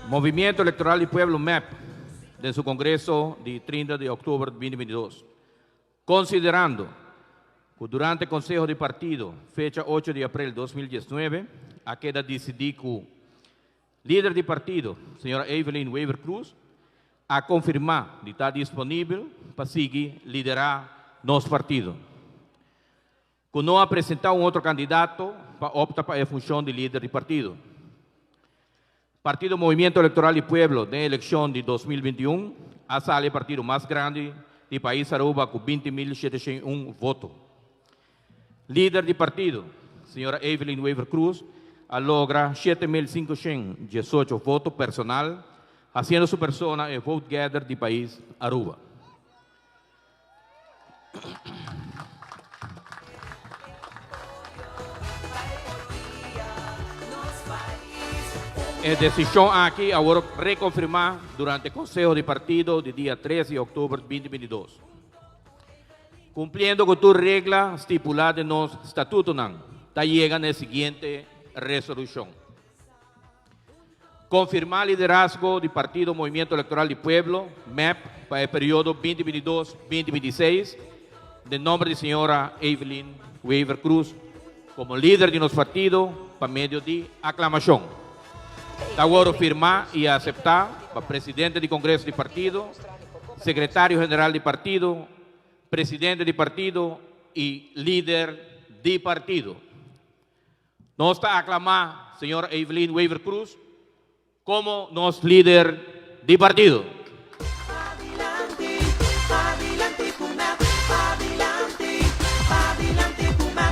Movimiento Electoral di Pueblo, MEP, den su congreso di 30 di october 2022. Considerando cu durante Conseho di Partido, fecha 8 di april 2019, a keda dicidi cu lider di partido, señora Evelyn Wever-Croes, a confirma di ta disponibel pa sigui lidera nos partido. Cu no a presenta un otro candidato pa opta pa e funcion di lider di partido. Partido Movimiento Electoral di Pueblo den eleccion di 2021 a sali e partido mas grandi di pais Aruba cu 20.701 voto. Lider di partido, señora Evelyn Wever-Croes, a logra 7.518 voto personal, haciendo su persona e vote getter di pais Aruba. E decision aki a worde reconfirma durante Conseho di Partido di dia 3 di october 2022. Cumpliendo cu tur regla stipula den nos statutonan, ta yega na e siguiente resolucion. Confirma liderazgo di Partido Movimiento Electoral di Pueblo, MEP, pa e periodo 2022-2026, den nomber di señora Evelyn Wever-Croes como lider di nos partido pa medio di aclamacion. Ta worde firma y acepta pa presidente di Congreso di Partido, secretario general di partido, presidente di partido y lider di partido. Nos ta aclama señora Evelyn Wever-Croes como nos lider di partido.